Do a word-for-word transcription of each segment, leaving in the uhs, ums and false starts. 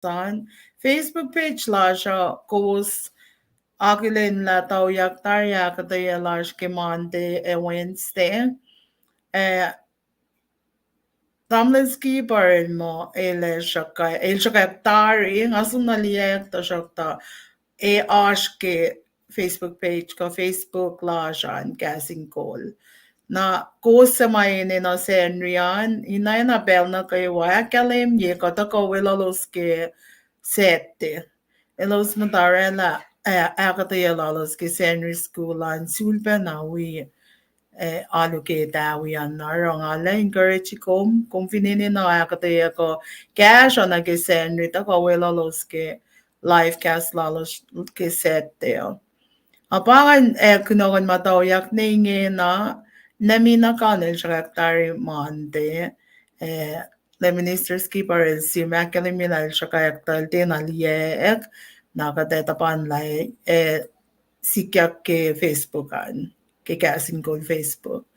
an. Facebook page lasr uh kowos akihlen lah tuyak tari ahkuhtweyac lasr ke Monday ac Wednesday. Eh, tamuhlwel Skipper el muh el ac sruhkwack, el sruhkwack tari, nga som na liyacack tuhsruhktuh, ac oasr ke Facebook page kuh Facebook lasr an, Kahs in Kol. Na kowos suc ma enenuh Sacnri an, ina na pacl nuh kwewa ahkkahlwemye kuh tuhkuh weluhlos ke Saturday. Elos muhta oraclah, ah, ahkuhtweyac lalos ke Sacnri School an, sulpacna wi, eh, alu ke tawi an na oruh nga lah encourage kom, kom fin enenuh ahkuhtweyac kuh kahsruh nuh ke Sacnri, tuhkuh weluhlos ke live cast lalos ke Saturday uh. Ac pa ingacn, eh, kunohkohn ma tuyak ne ingena, Nami Nakan el sruhkwack tari Monday, eh, lah Minister Skipper el sihm ahkkahlwemye lah el sruhkwack tuh el tiacna liyacack, na kuht ac tuhpan lah, eh, sikyak ke Facebook an, ke Kahs in Kol Facebook.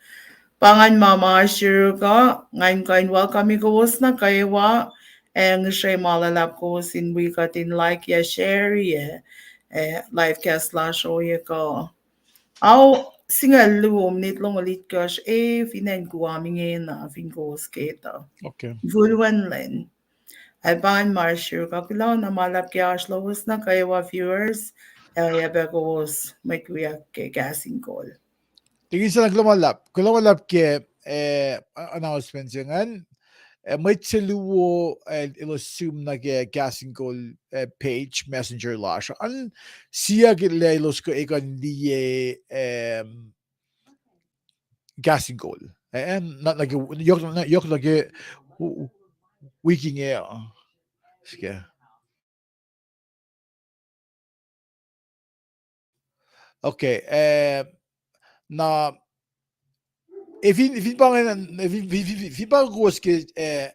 Pa ingacn ma ma oasr yuruk uh, nga in kuh in welcome kowos nuh kwewa, ac ngihsre ma luhlahp kowos in wi kuht in like ac share ac, eh, live cast lasr ohiyac kuh ao singucul luo minit longoul itkohsr, e, fin acn Guam ingena, fin kowos ke tuh. Okay. Full one len. Ac pa ingacn ma oasr yuruk uh, kuloh na ma luhlahp ke oasr lowos nuh kwewa viewers, ac oacyacpac kowos mwet wiyuck ke Kahs in Kol. Thank you, sir. Kuloh ma luhlahp. Kuloh ma luhlahp ke, eh, announcement se ingacn. Eh, mwet se luo, eh, elos sihm nuh ke Kahs in Kol, eh, page messenger lasr an. Siyuck lah elos kuh ekuh in liye, em, Kahs in Kol. Eh, na, na ke, yohk, na, yohk nuh ke w-, w-, wik inge uh. Sike. Okay, eh, na, eh, fin, fin pa, fin, fin, fin, fin pa kowos ke, eh,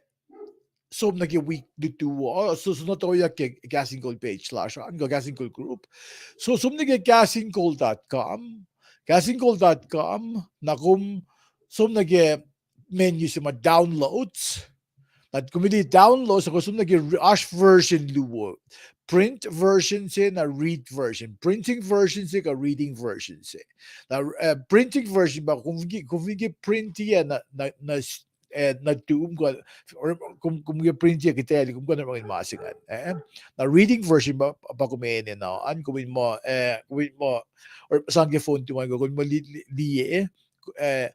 som nuh ke wik lutu, uh, so, so na tuyak ke Kahs in Kol page lasr an, kuh Kahs in Kol group. So, som nuh ke kahsinkol dot com, kahsinkol dot com, na kom som nuh ke menu se ma downloads. Na kom liye downloads, na kom som nuh ke re-, oasr version luo. Print version se, na read version. Printing version se, kuh reading version se. Na, eh, printing version pa kom fin ke, kom fin ke print ac na, na, na, eh, na tum kuh, or kom, kom ke print ac kihtacl, kom kuh na ma se ingacn. Eh, na reading version pa, pa kom enenuh an, kom in muh, eh, kom in muh, or sang ke phone tum an, kom in muh li-, li-, liye, eh,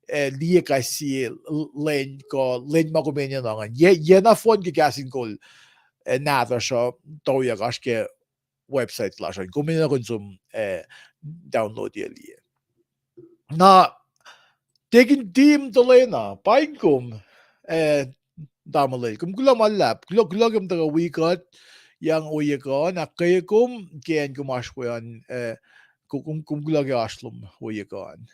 eh, liye kahs sie l-, lwen kuh lwen ma kom enenuh ingacn. Ye, ye na phone ke Kahs in Kol, eh, nahtuhsr uh, tuyak oasr ke website lasr an. Kom enenuh kom som, eh, download ac liye. Na, tekin team tuhlana, paing kom, eh, tamuhlwel. Kom kuloh ma luhlahp. Kuloh, kuloh kom tuhkuh wi kuht, yang ohiyac kuh an, ahkkweye kom, ke acn kom oasr we an, eh, kom, kom, kom kuloh ke oasr lom ohiyac kuh an.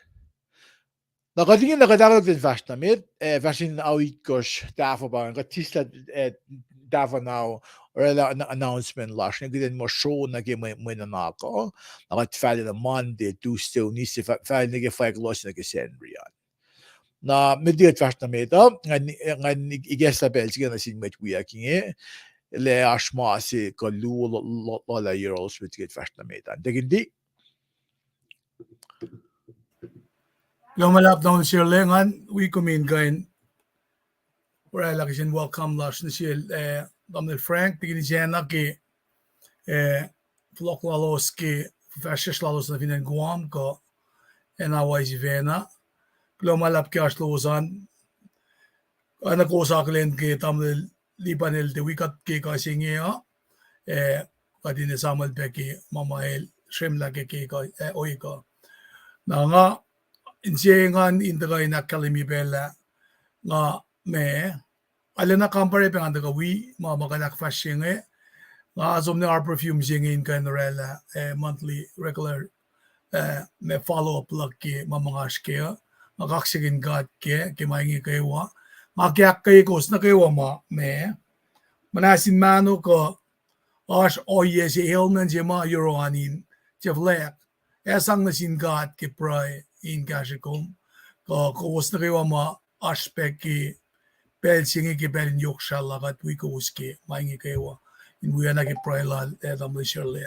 Na kuht inge na kuht ahkolah in fahsr nuh met, eh, fahsr in ao itkohsr tahfuh pa, kuht sislah, eh, tahfuh na, oraclah an-, announcement lasr, na kuht in muh sro nuh ke mwe, mwe nuhnak uh, na kuht fahla nuh Monday, Tuesday, Wednesday, fa-, fahla nuh ke fahk loh se nuh ke Sacnri an. Na met liki kuht fahsr nuh met uh, ngan, ngan ikacslah pacl sika nuh sin mwet wiyuck inge, lah oasr ma se kuh luo lo-, lo-, lolah yohrohlos met liki kuht fahsr nuh met an. Tekin di? Kuloh ma luhlahp, Tamuhlwel Sirle, ngan wi kom in kuh in oraclah kihsen welcome lasr nuh sel, eh, Tamuhlwel Frank, tekin sacna ke, eh, fohlohk lalos ke fuhfahsryucsr lalos nuh fin acn Guam kuh acn Hawaii sifacna. Kuloh ma luhlahp ke oasr lowos an, oacna kowos akihlen ke Tamuhlwel Lipanel tuh wi kuht ke ekuh se inge uh, eh, kuht in esamuhl pac ke ma ma el sremlah ke, ke ekuh, eh, ohiyac kuh. Na nga, insiyac ngan in tuhkuh in ahkkahlwemye pac lah nga, ma, arulacna kampare pac ngan tuhkuh wi ma, ma kuht ahkfahsrye inge. Nga som nuh Harborview se inge in kuh in oraclah, eh, monthly regular, eh, ma follow up luhk ke ma ma nga oasr kac uh. Nga kaksakihn God ke, ke ma inge kwewa. Nga ke ahkkweye kowos nuh kwewa ma, ma, muhnahs in mahno kuh oasr ohiyac se, ailment se ma yohrohl an in sifilpac ac sang nuh sin God ke pruhe in kahsrwe kom, kuh kowos nuh kwewa ma oasr pac ke pacl se inge ke pacl in yohk srah la, kuht wi kowos ke ma inge kwewa. in wi na ke pruhe lal, eh, tamuhlwel Shirley.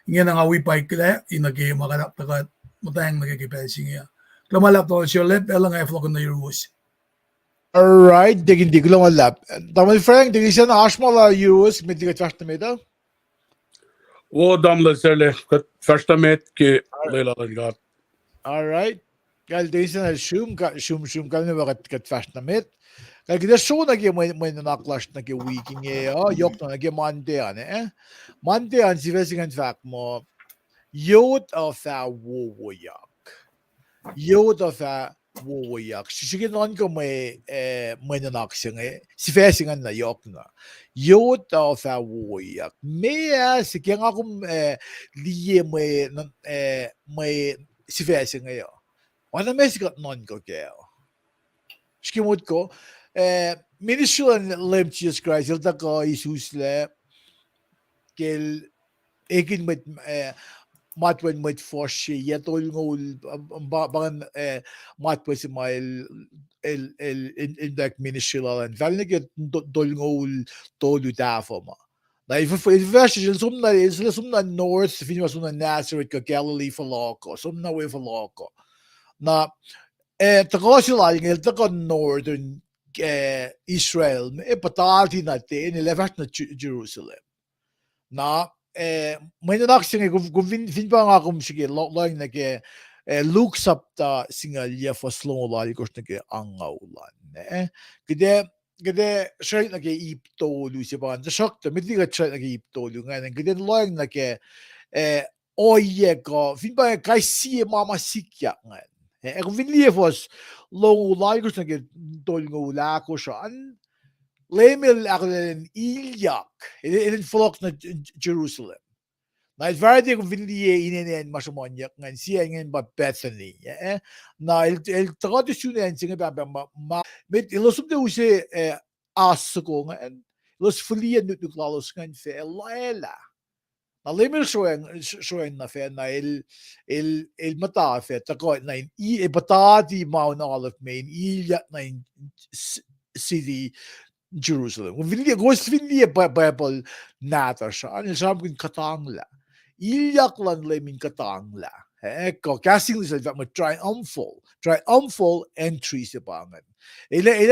Ingena nga wi paiklah, in nuh ke ma kuht ahktuhkuh muhtweng nuh ke ke pacl se inge. Kuloh ma luhlahp tamuhlwel Shirley, pacl uh nga fohlohkohn nuh yuruwos. All right, Deacon D, kuloh ma luhlahp. Tamuhlwel Frank, Deacon Sena, oasr ma la yuruwos, met liki kuht fahsr nuh met uh? Wo, tamuhlwel Shirley, kuht fahsr nuh met ke lwelah luhn God. All right. Kal Deacon Sena, sum, ka-, sum, sum, kalmac pa kuht, kuht fahsr nuh met. Kal kuht ac sro nuh ke mwe, mwe nuhnak lasr nuh ke wik inge uh, yohk na nuh ke Monday an, eh? Monday an sifac se ingacn fahk muh, yot uh fah wowoyak. Yot uh fah wowoyak. Srihke nuhnkuh mwe, eh, mwe nuhnak se inge, sifac se ingacn na yohk na. Yot uh fah wowoyak. Meac se ke nga kom, eh, liye mwe, eh, mwe sifac se inge uh? Oacna meac se kuht nuhnkuh kac uh? Srihke motko, eh, ministry luhn Leum Jisus Kraist, el tuhkuh isuslac, ke el ekihn mwet, eh, matwacn mwet fuhsr se yac tolngoul, um, pa, pa, eh, matwac se ma el, el, el, el, el ministry lal an. Fal nuh ke to-, tolngoul tolu tahfuh ma. Na, el f-, el fahsr, el som na, el som na north, fin ma som na Nazareth kuh Galilee fohlohkuh, som na we fohlohkuh. Na, eh, tuhkuh se lal inge, el tuhkuh northern, eh, Israel, eh, puhtati na ten, el ac fahsr nuh Ju-, Jerusalem. Na, eh, mwe nuhnak se inge, kom, kom fin, fin pa nga kom srihke lo-, lohacng nuh ke, eh, Luke sapta singucul yac fuhs longoul alkosr nuh ke angngaul an, eh. Kuht ac, kuht ac srwack nuh ke ip tolu se pa an, tuhsruhktuh, met liki kuht srwack nuh ke ip tolu ingacn, kuht ac lohacng nuh ke, eh, ohiyac kuh, fin pa kais sie ma ma sikyak ingacn. Eh, kom fin liye fuhs longoul alkosr nuh ke tolngoul ahkosr an, Leum el ahkolah in ilyak, el, el in fohlohk nuh J-, Jerusalem. Na el fahsr, kom fin liye inen acn ma sruhmuhnyuck ingacn, sie acn ingacn pa Bethany, eh? Na el, el tuhkuh tuh sun acn se inge pahpah ma, ma, met elos som tiac use, eh, as soko ingacn, elos fihliyac nuknuk lalos ingacn fac, lwelah. Na Leum el sroacng, sroacng na fac, na el, el, el muhta fac, tuhkuh na in, el puhtati Mount Olive me in ilyak na in city Jerusalem. Kom fin liye, kowos fin liye Bi-, Bible nahtuhsr an, el sramsramkihn kuhtanglah. Ilyak luhn Leum in kuhtanglah. Eh, kuh kahs English el fahk muh triumphal, triumphal entry se pa ingacn. El, el